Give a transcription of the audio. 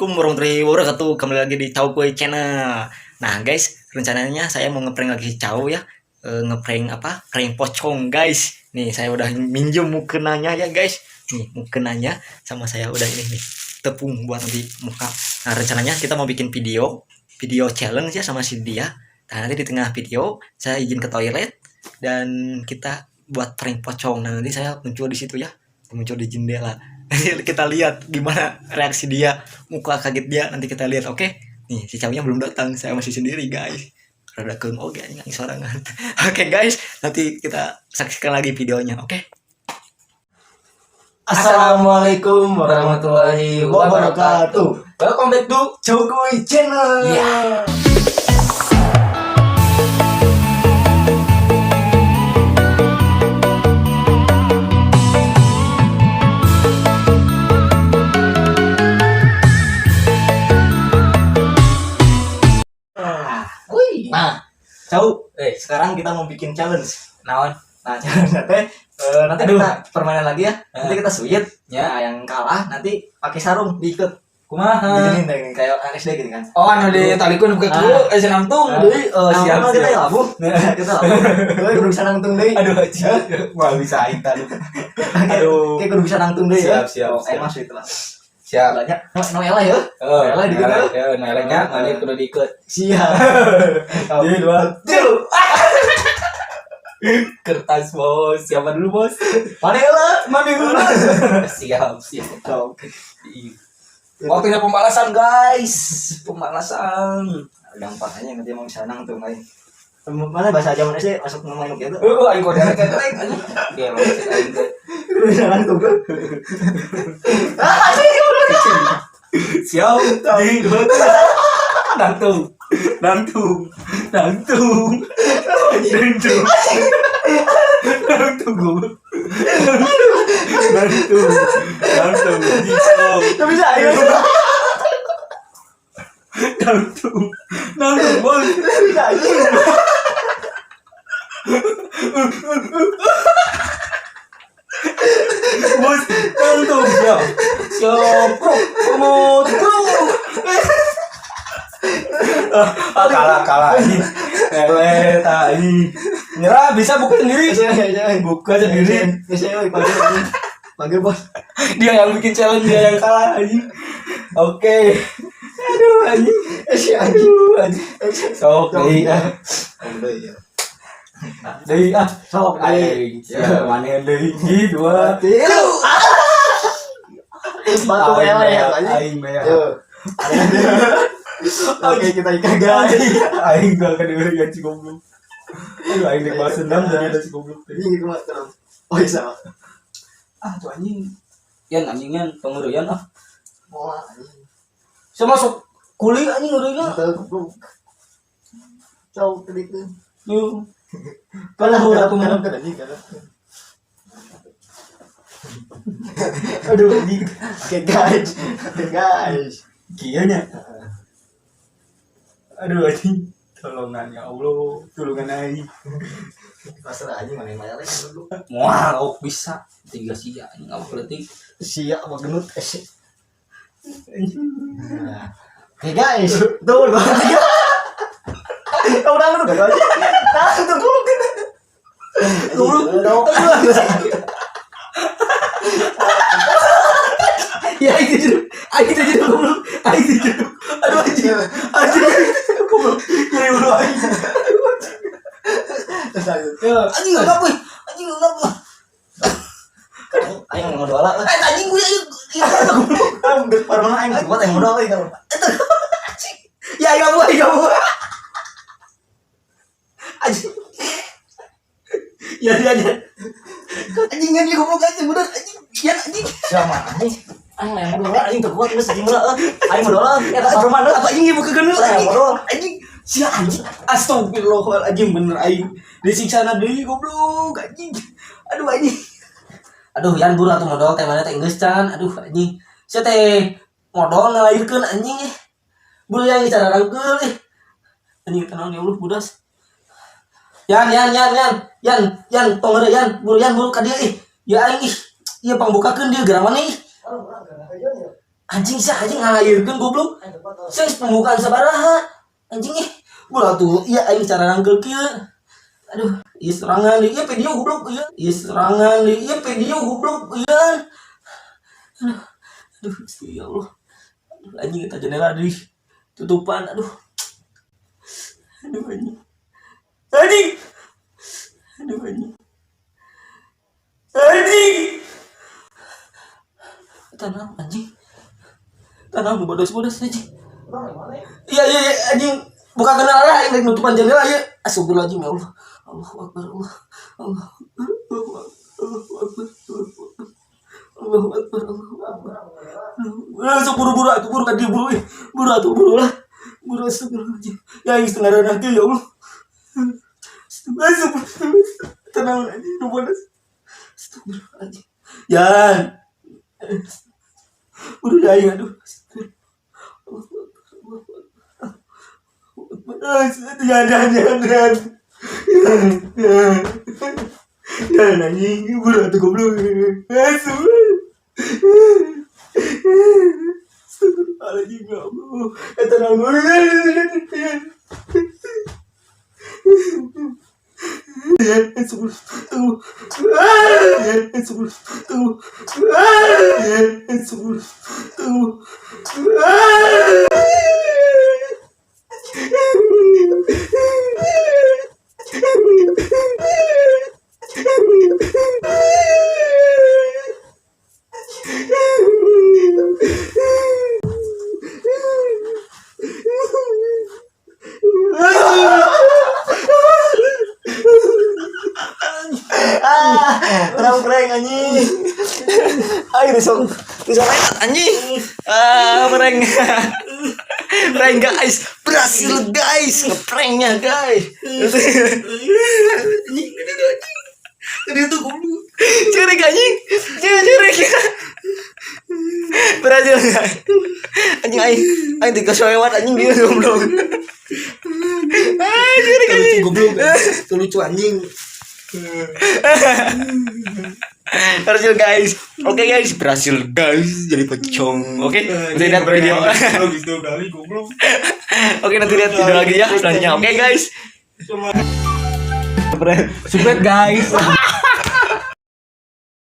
Assalamualaikum warahmatullahi wabarakatuh. Kembali lagi di Caupoy Channel. Nah guys, rencananya saya mau ngeprank lagi si Cau ya. Ngeprank apa? Prank pocong, guys. Nih, saya udah minjem mukenanya ya, guys. Nih mukenanya, sama saya udah ini nih, tepung buat nanti muka. Nah, rencananya kita mau bikin video, video challenge ya sama si dia. Nah, nanti di tengah video saya izin ke toilet dan kita buat prank pocong. Nah, nanti saya muncul di situ ya, muncul di jendela. Nanti kita lihat gimana reaksi dia, muka kaget dia, nanti kita lihat, oke? Nih, si ceweknya belum datang, saya masih sendiri, guys. Rada keung oge anjing sorangan. Oke guys, nanti kita saksikan lagi videonya, oke? Assalamualaikum warahmatullahi wabarakatuh. Welcome back to Jokowi Channel. Yeah. Wih. Nah, Cau, Eh, sekarang kita mau bikin challenge. Naon? Nah, challenge teh nanti Aduh. kita permainan lagi ya. Nanti kita sweet. Ya. Nah, yang kalah nanti pakai sarung diikat. Kumaha? Diginin deh, kayak SD gitu kan. Oh, anu ditalikun buka dulu, nangtung Ah. deui. Oh, Nah, siap. kita Siap. ya labuh. Kita labuh. Gue kudu bisa nangtung deui. Aduh, anjing. Wah, bisa aing tadi. Aduh. Kayak kudu bisa nangtung deui ya. Siap, siap, Oh, siap. Masuk itu lah. Siap. Banyak. No, no elah ya. Oh, Elah dikit ya. Ya, nah, mana kudu diikat. Siap. Jadi dua, tilu. Kertas, bos. Siapa dulu, bos? Mana elah? Mana dulu? Siap, siap. Oke. Waktunya pembalasan, guys. Pembalasan. Gampang aja, nanti mau bisa nangtung lain. Mana bahasa zaman SD masuk ngomong gitu. Oh, aing kode rek rek anjing. Gelo cek aing teh. Kudu bisa nangtung gue. Ah, sih. Siap. Di dua. Nangtung. Nangtung. Nangtung. Nangtung. Nangtung gue. Nangtung. Nangtung. Siap. Gak bisa ayo. Nangtung. Nangtung, bos. Gak bisa ayo. Bos, nangtung. Siap. Siap, bro. Promot, bro. Ah, kalah kalah ini. Lele tai. Nyerah, bisa buka sendiri. Buka sendiri. Bisa panggil panggil bos. Dia yang bikin challenge, dia yang kalah anjing. Oke. Aduh anjing. Si anjing. Aduh anjing. Sok deui ah. Udah ya. Deui ah. Sok deui. Aing sia maneh deui. Hiji, dua, Tilu. Batu Aing ele ya beak, anjing. aing beak. Yo. Oke, kita ikat guys. Aing gak akan diberi si goblok. Aduh, aing rek balas dendam jadi ada si goblok teh. Ini kumaha terus. Oh iya sama. Ah, tuh anjing. Yan anjing yan, pengeruyan ah. Moal anjing. Saya masuk kuliah anjing ngeureuyna. Teu goblok. Cau tadi tuh. Yo. Kalah udah tuh Kadang mah. anjing kadang. Aduh anjing. Oke guys. Oke guys. Kieu nya. Aduh anjing. Tolongan ya Allah, tolongan aing. Pasrah anjing mana yang layar goblok. Moal oh bisa. Tiga sia anjing awak leutik. Sia apa genut eh. Anjing. Nah. Oke guys, tuh dua tiga. Kau udah lu gak aja. Nah, tuh goblok. Goblok. Ya aing jadi aing jadi goblok. Aing jadi. Aduh anjing. Anjing. Goblok. Nyeri bulu aing. Terus lanjut. Anjing enggak apa. Anjing enggak apa. Aing mau doa lah. Eh anjing gue aing. Ya goblok. Kan geus parmana aing kuat aing modal euy kalau. Ya aing kamu, aing kamu. Anjing. Ya ya ya. Anjing anjing goblok anjing bener anjing. Ya anjing. Siapa anjing? Aing yang modal aing teu kuat geus anjing lah. Aing modal eta parmana. Apa anjing ibu kegenul Saya anjing. modal. Anjing. Sia anjing. Astagfirullahaladzim bener aing. Disiksa na deui goblok anjing. Aduh anjing. Aduh yan buru atuh modal teh mana teh geus can. Aduh anjing. Sia teh modal ngalairkeun anjing eh. Buru yang cara rangkeul eh. Anjing tenang ya Allah budas. Yan yan yan yan yan yan tong heureuy yan buru yan buru ka dieu ih. Ya aing ih. Ieu pangbukakeun dieu geura mana ih. Anjing sih, anjing ngalayeurkeun goblok. Sia geus pembukaan sabaraha. Anjing ih. Buru atuh, iya aing cara rangkeul kieu. Aduh, ieu serangan ieu video goblok ieu. Ieu serangan ieu video goblok ieu. Aduh, aduh, ya Allah. Aduh, anjing eta jendela di tutupan, aduh. Aduh anjing. Anjing. Aduh anjing. Anjing. Tenang anjing. Tenang bodos-bodos anjing. Iya, anjing. Buka kenal lah aing rek nutupan jendela ieu. Astagfirullahaladzim, ya Allah. Allahu Akbar, Allah. Allah Akbar, Allahu Akbar, Allahu Akbar, Allahu Akbar. Langsung buru-buru atuh, buru ka dieu, buru ih. Buru atuh, buru lah. Buru, astagfirullahaladzim. Ya aing setengah renang ya Allah. Astagfirullah. Tenang anjing, nu bodos. Astagfirullahaladzim. Yan. Buru ya aing, aduh. Jangan, jangan, jangan, jangan. Jangan, jangan anjing, buru atuh goblok. Astagfirullah. Astagfirullahaladzim, ya Allah. Eta naon? Ah, kenapa prank anjing? Ayo besok besok anjing. Ah, prank. Prank guys, berhasil guys, ngepranknya guys. Tadi tuh goblok. Curik anjing, curik curik. Berhasil guys. Anjing aing, aing tiga lewat anjing dia goblok. Ah, curik Lucu anjing. goblok. Itu lucu anjing. Berhasil guys. Oke guys, berhasil guys jadi pocong. Oke, nanti lihat video. Oke, nanti lihat video lagi ya selanjutnya. Oke guys. Subscribe guys.